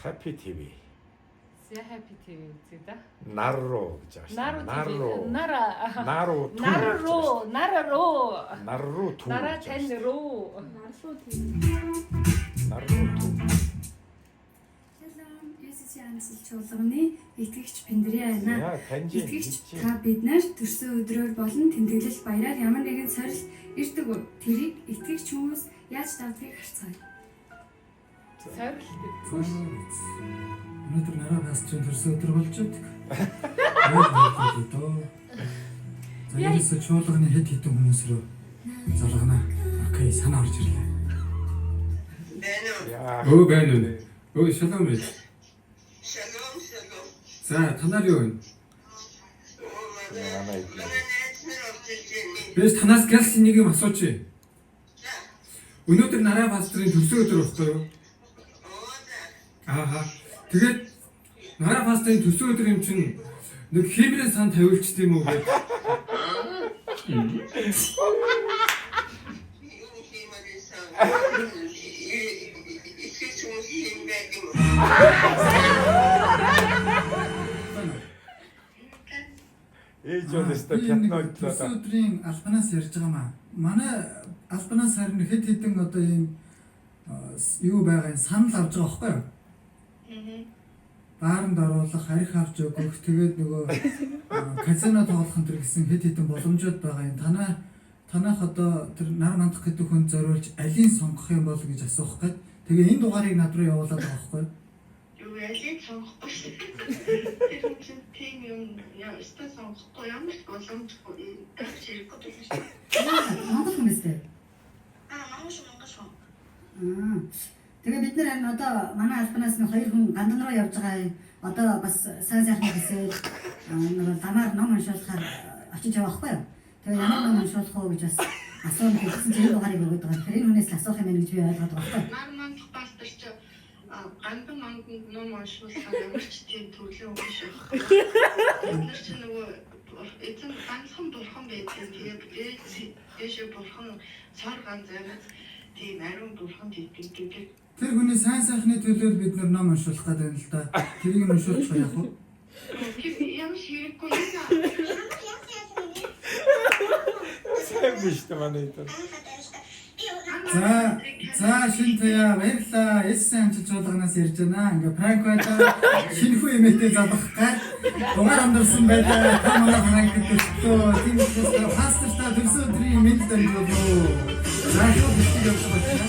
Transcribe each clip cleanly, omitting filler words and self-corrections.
Happy TV. За Happy TV үзье да. Нар руу гэж байгаа шүү. Нару Нар TV. руу. Нара. Нару түү. Нар руу, нар руу. Нар руу түү. Нараа гэж тань байгаа шүү. руу. Нарлуу тийм. Нар руу түү. Шалом, Есүсийн амсал чуулганы итгэгч Пендрэ байна. Яа, таньж Итгэгч та бид нар төрсөн өдрөөр болон тэмдэглэл баяраар ямар нэгэн сорил ирдэг үү? Тэрийг итгэгч хүмүүс яаж давдгийг харцгаая. Сорил гэдэг. Өнөөдөр нараа пастрын төрсөн өдөр болж байдаг. Яг мэдээ дөө. За ерөөсө чуулганы хэд хэдэн хүмүүс рүү залгана. Окей, санаа орж ирлээ. Яа. Өө байна уу? Өө шалом байж. Шалом, шалом. За та нар юу вэ? Манай Манай найз нар орж ирж байна. Би танаас гэлс нэг юм асууч. За. Өнөөдөр нараа пастрын төрсөн өдөр байхгүй юу? Оо за. Ааха. Тэгээд нараа пастрын төрсөн өдөр юм чинь нэг химрэн сан тавиулчт юм уу гэж. Юу хиймээрсэн. Итгэж хүмүүс юм байдаг юм. Ээж бол өстой Би нэг пятно өдлөө. Төрсөн өдрийн албанаас ярьж байгаа маа. Манай албанаас харин хэд хэдэн одоо ийм юу байгаа юм санал авч байгаа байхгүй юу? Бааранд оруулах, харих авч өгөх, тэгээд нөгөө казино тоглох энэ төр гэсэн хэд хэдэн боломжууд байгаа юм. Танай танайх одоо тэр нар мандах гэдэг хүнд зориулж алийг сонгох юм бол гэж асуух гээд. Тэгээ энэ дугаарыг над руу явуулаад байгаа байхгүй юу? Юу ялыг сонгохгүй шүү. Тэр чинь тийм юм яа, өстой сонгохгүй ямар ч боломжгүй. Давч хэрэггүй байсан шүү. Монгол хүн биз дээ. Аа, монгол шүү, монгол шүү. Аа. Тэгээ бид нар харин одоо манай албанаас нэг хоёр хүн гандан руу явж байгаа юм. Одоо бас сайн сайхан гэсэл нөгөө ламаар ном уншуулахаар очиж явах байхгүй юу? Тэгээ ямар ном уншуулах уу гэж бас асуух гэсэн чинь энэ дугаарыг өгöd байгаа. Тэгэхээр энэ хүнээс л асуух юм байна гэж би ойлгоод байгаа байхгүй юу? Нар мандах пастор чи гандан манданд ном уншуулахаар ямар ч тийм төрлийн үг биш байхгүй. Бид нар чи нөгөө эзэн ганцхан бурхан байдаг. Тэгээд дээшээ бурхан цор ганц амиц тийм ариун бурханд итгэдэг. Тэр хүний сайн сайхны төлөө бид нар ном уншуулах гээд байна л да. Тэрийг нь уншуулчих яах вэ? Ямар ч хэрэггүй юм. Сайн биш үү манай энэ. За за шин тая баярлаа. Эссэн амжилт чуулганаас ярьж байна. Ингээ пранк байлаа. Шинэхүү эмээтэй залгах гад дугаар амдарсан байлаа. Та манай пранк гэдэгтөө тийм учраас та пастортай төрсөн өдрийн мэнд дамжуулав. За шууд бичлэг явуулах байна.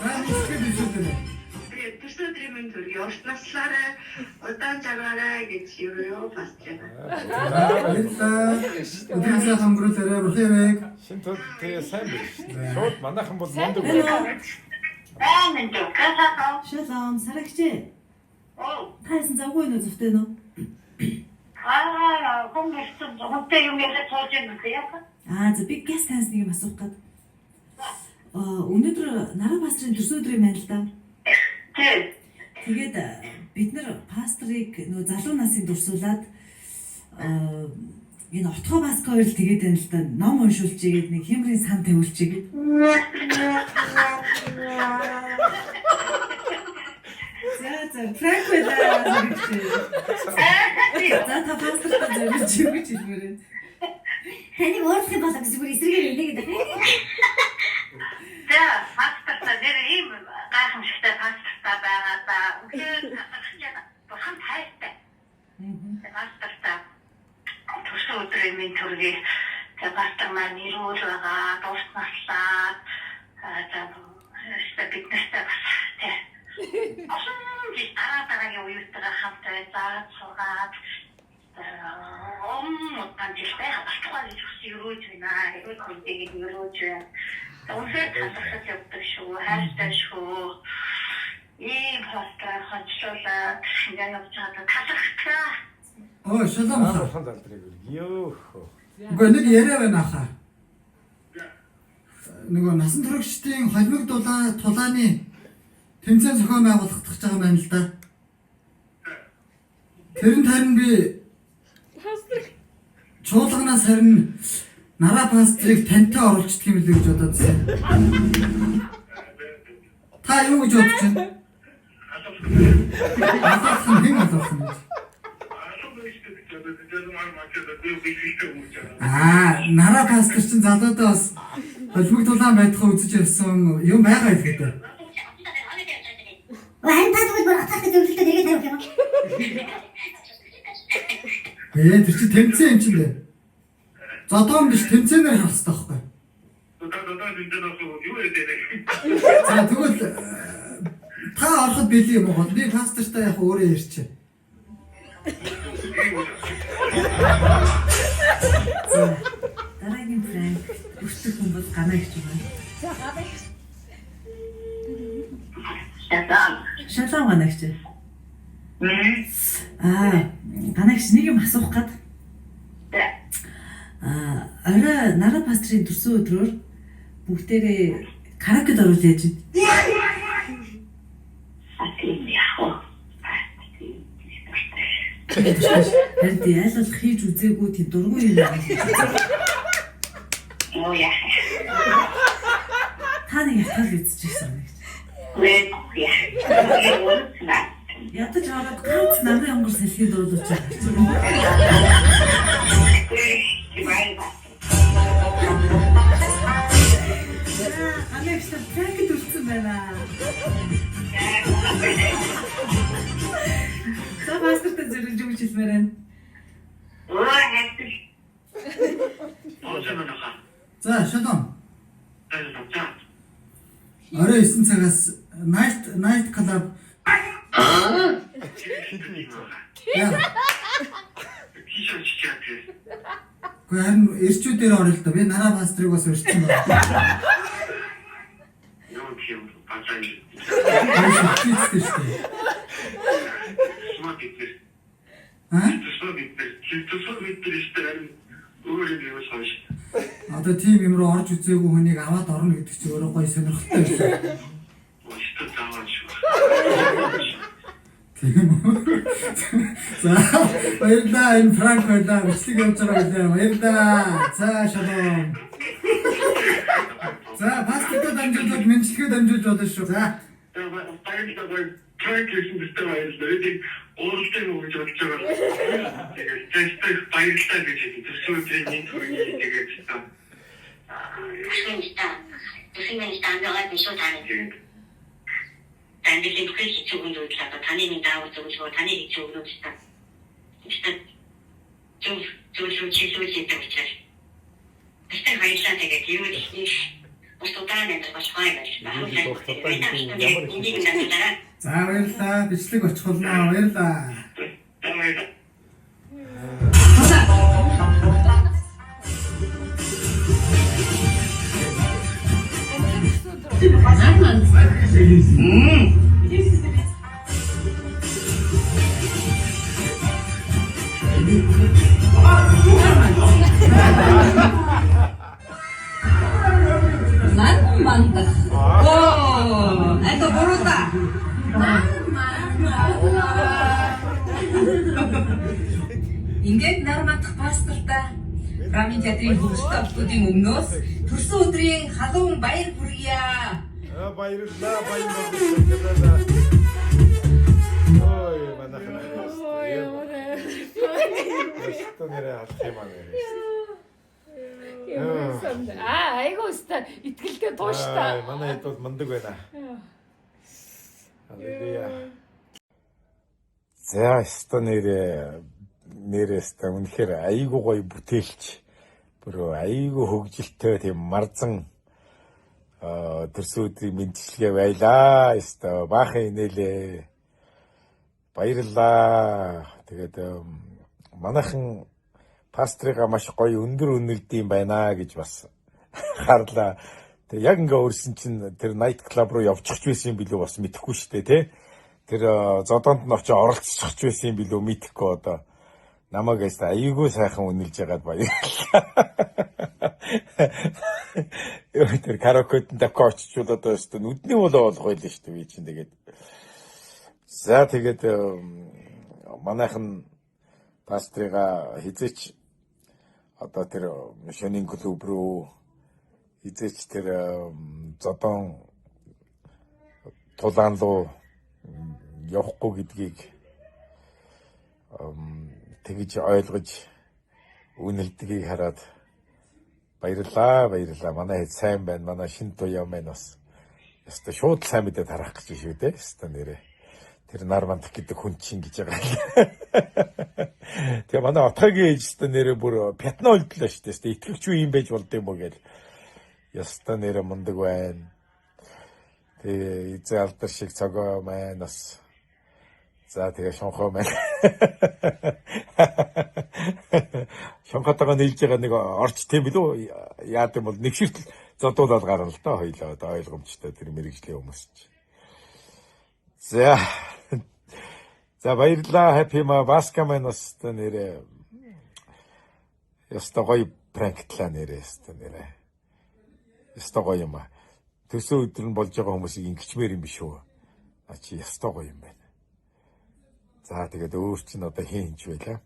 За бичлэг бичлэг. Тэгээд төрсөн өдрийн мэнд хүргэе. Урт наслаарай, удаан жаргаарай гэж юу пастор. За баярлаа. Өдрийн сайхан өнгөрүүлээрэй. Бурхан явэг. Шин тул тэгээ сайн биш. Шууд манайхан бол Сайн мундаг байна. байна. Шалом, сарагч. Та ясан завгүй нөө зүвтэй нөө? Аа, хүн ирсэн хүнтэй юм яриад сууж юм бэ? Аа, за би газ танаас нэг юм асуух гээд. Аа, өнөөдөр нараа пастрын төрсөн өдөр юм байна л да. Тий. Тэгээд бид нар пастрыг нөө залуу насын дурсуулад аа энэ отгоо баска хоёр л тэгээд байна л да. Ном уншуулж игээд нэг хямрын сан тавиулж игээд. За за, пранк байлаа сарагч. За та пастртаа зориулж юу гэж хэлмээр байна? Таныг уурлах юм болоо гэж бүр эсрэгээр инээ гэдэг. За, пасторта нэр ийм гайхамшигтай пасторта байгаа да. Үнэхээр талархаж байна. Бурхан тайртай. Пасторта төрсөн өдрийн минь төргий. За, пастор маань эрүүл байгаа, дуус наслаад за өстой бид нартай бас тий. Олон жил дараа дараагийн үеийнхтэйгээ хамт байж сургаад удаан жилтэй болтугай гэж хүсэж өрөөж байна. Эрүүл мэндийг нь өрөөж байна. За, Үнэхээр талархаж явдаг шүү, хайртай шүү. Ийм пастор хончлуулаад ингээ явж байгаад талархлаа. Ой, шалом. Аа бурхан залдрыг өргөё. Үгүй нэг яриа байна хаа. Нөгөө насан туршидын холимог дулаа тулааны тэмцээн зохион байгуулах гэж байгаа юм байна л да. Тэрэнд харин би чуулганаас харин нараа пастрыг тантай оруулчихдаг юм лээ гэж бодоод байсан. Та Та юу гэж бодож байна? Алуулсан хэн алуулсан гэж? Аа, нараа пастор чинь залуудаа бас холимог тулаан байдгаа үзэж явсан юм байгаа юм гэдэг. Харин та тэгвэл бүр атаахтай зөвлөлтөд эргээд тавих юм уу? Ээ, тэр чинь тэмцээн юм чинь дээ. Зодоон биш тэмцээнээр харах хэрэгтэй байхгүй. За тэгвэл та ороход бэлэн юм уу? Би пастортай яг өөрөө ярьчих. Дараагийн prank өртөх хүн бол ганаа гэж байна. За гадаа их. Шалом ганаа гэж. Аа, ганаа гэж нэг юм асуух гад. Аа, орой нараа пастрын төрсөн өдрөөр бүгдээрээ караокед оруулж яаж байна? Харин тий аль болох хийж үзээгүй тийм дургүй юм байна. Та нэг ятгал үзчихсэн гэж. Ядаж ороод ганц намын онгор сэлхий дуулууч байгаа. Алекс prank үлдсэн байна. За пастортай зэрэг юу гэж хэлмээр байна? За, шалом. Орой 9 цагаас night club. Яа. Гэхдээ харин эрчүүдээр орё л доо. Би нараа пастрыг бас өрчсөн байна. Шүтчихсэн шүү дээ. Аа? Одоо тийм юм руу орж үзээгүй хүнийг аваад орно гэдэг чинь өөрөө гоё сонирхолтой байсан. Тийм үү? За, баярлалаа. Энэ prank байлаа. Бичлэг явж байгаа байлаа. Баярлалаа. За, шалом. За, пастортой дамжуулаад мэндчилгээ дамжуулж болно шүү. За. Амьдралын бүхэл хэцүү хүн зүйлээ одоо таны минь даавар зөвлөгөө таны хэцүү өгнө гэсэн. Тэгвэл зөв зүйл рүү чиглүүлж идэг учраас. Тэгвэл баярлалаа тэгээд эрүүл их ус удаан амьдрах болтугай гэж байна. Энийг надад За, баярлалаа. Бичлэг очих болно. Баярлалаа. Нар мандах. Оо, это бурута. Ингээд нар мандах пастортай Брамын театрын хөгжилтэй охтуудын өмнөөс төрсөн өдрийн халуун баяр хүргье. Аа, баярлалаа, баярлалаа. Ой, манайхан. Ой, ямар. Өстө нэрээ алах юм аа нэрээ. Ямар сан. Аа, айгуу өстө итгэлтэй Ай, тууштай. манай хэд бол мундаг байна. Халелуя. За, өстө нэрээ нэрээстэ үнэхээр айгуу гоё бүтээлч. Бүр айгуу хөгжилтэй тийм марзан төрсөн өдрийн мэндчилгээ байлаа. Өстө баахан инээлээ. Баярлалаа. Тэгээд манайхан пастрыгаа маш гоё өндөр үнэлдэм байна гэж бас харлаа. Тэгээ яг ингээ өрсөн чинь тэр night club руу явчих ч байсан юм билүү бас мэдэхгүй шүү дээ, тэ. Тэр зодоонд нь очиж оролцчих ч байсан юм билүү мэдэхгүй одоо. Намайг эс айгүй сайхан үнэлж байгаад баярлалаа. Йоо тэр караокед давка очичвол одоо өстө нүдний болоо болох байлаа шүү дээ би чинь тэгээд. За тэгээд манайхан пастрыгаа хизээч одоо тэр шөнийн клуб рүү хизээч тэр зодон Тулаан руу явахгүй гэдгийг тэгж ойлгож үнэлдгийг хараад баярлаа, баярлаа. Манай хэд сайн байна. Манай шинэ туяа маань бас ёстой шууд сайн мэдээ тарах гэж шүү дээ. Ёстой нэрээ. Тэр нар мандах гэдэг хүн чинь гэж байгаа. Тэгээ манай отхогийн ээж ёстой нэрээ бүр пятна үлдлээ шүү дээ. Итгэвч юм байж болд юм уу гэл. Ёстой нэрээ мундаг байна. Тэгээ эзэн алдар шиг цогоо маань бас. За тэгээ шонхоо маань. Шонхотойгоо нийлж байгаа нэг орч тийм билүү? Яад юм бол нэг ширтэл зодуулаад гарна л доо хоёлоо одоо ойлгомжтой тэр мэрэгжлийн хүмүүс чи. За. За баярлалаа Happy ма Баска маань бас нэрээ ёстой гоё пранктлаа нэрээ ёстой нэрээ. Ёстой гоё юм а. Төсөө өдөр нь болж байгаа хүмүүсийг ингэчмээр юм биш үү? А чи ёстой гоё юм байна. За тэгээд өөр чинь одоо хэн хинч байлаа.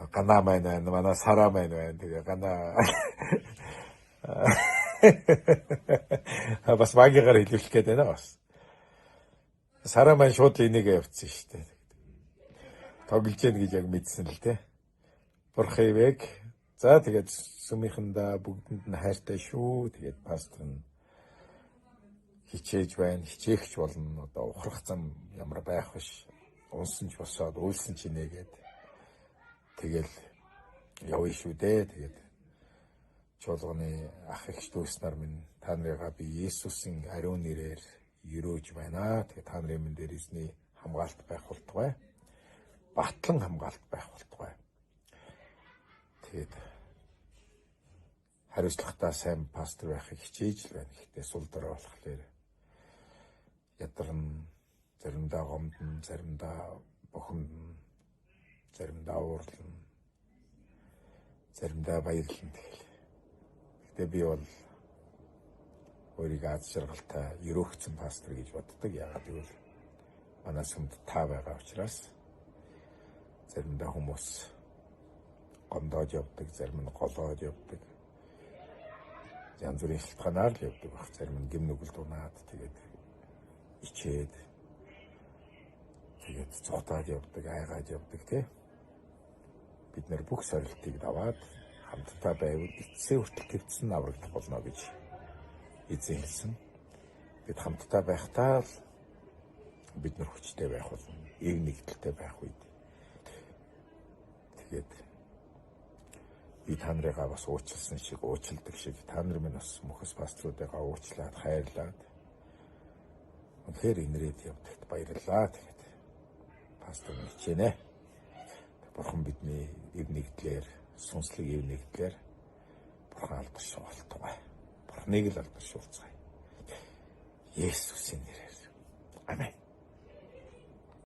Гана маань байна, манай Сара маань байна. Тэгээ гана бас багигаар хэлүүлэх гээд байна бас. Сара маань шууд энийгээ явцсан шүү дээ. Тоглож гэн гэж яг мэдсэн л дээ. Бурхан ивэг. За тэгээд сүмийнхэндээ бүгдэнд нь хайртай шүү. Тэгээд пастор нь хичээж байна, хичээгч болно. Одоо ухрах зам ямар байх биш. Унсан ч босоод, уйлсан ч инээгээд тэгэл явна шүү дээ. Тэгээд чуулганы ах эгч дүүс нар минь та нарыгаа би Есүсийн ариун нэрээр өрөөж байна. Тэгээд та нарын минь дээр эзний хамгаалт байх болтугай. Батлан хамгаалт байх болтугай. Тэгээд хариуцлагатай сайн пастор байхыг хичээж л байна. Гэхдээ сул дорой болохоор ядарна, заримдаа гомдно, заримдаа бухимдна, заримдаа уурлана, заримдаа баярлана тэгэл. Гэхдээ би бол өөрийгөө аз жаргалтай өрөөгцөн пастор гэж боддог. Яагаад гэвэл манай сүмд та байгаа учраас заримдаа хүмүүс гомдоод явдаг, зарим нь голоод явдаг. Янз бүрийн шалтгаанаар л явдаг байх. Зарим нь гэм нүгэлд унаад тэгээд ичээд тэгээд цухтаад явдаг, айгаад явдаг тий. Бид нэр бүх сорилтыг даваад хамтдаа байвал эцсээ хүртэл твцэн аврагдах болно гэж эзэн хэлсэн. Бид хамтдаа байхдаа л бид нар хүчтэй байх болно. Эв нэгдэлтэй байх үед. Тэгээд би та нарыгаа бас уучлсан шиг, уучилдаг шиг та нар минь бас мөхөс пасторуудыгаа уучлаад, хайрлаад үнэхээр инрээд явдагт баярлалаа. Тэгээд пастор нь хичээнэ. Бурхан бидний эв нэгдлэр, сүнслэг эв нэгдлэр Бурхан алдаршуу болтугай. Бурханыг л алдаршуулцгаая. Есүсийн нэрээр. Амен.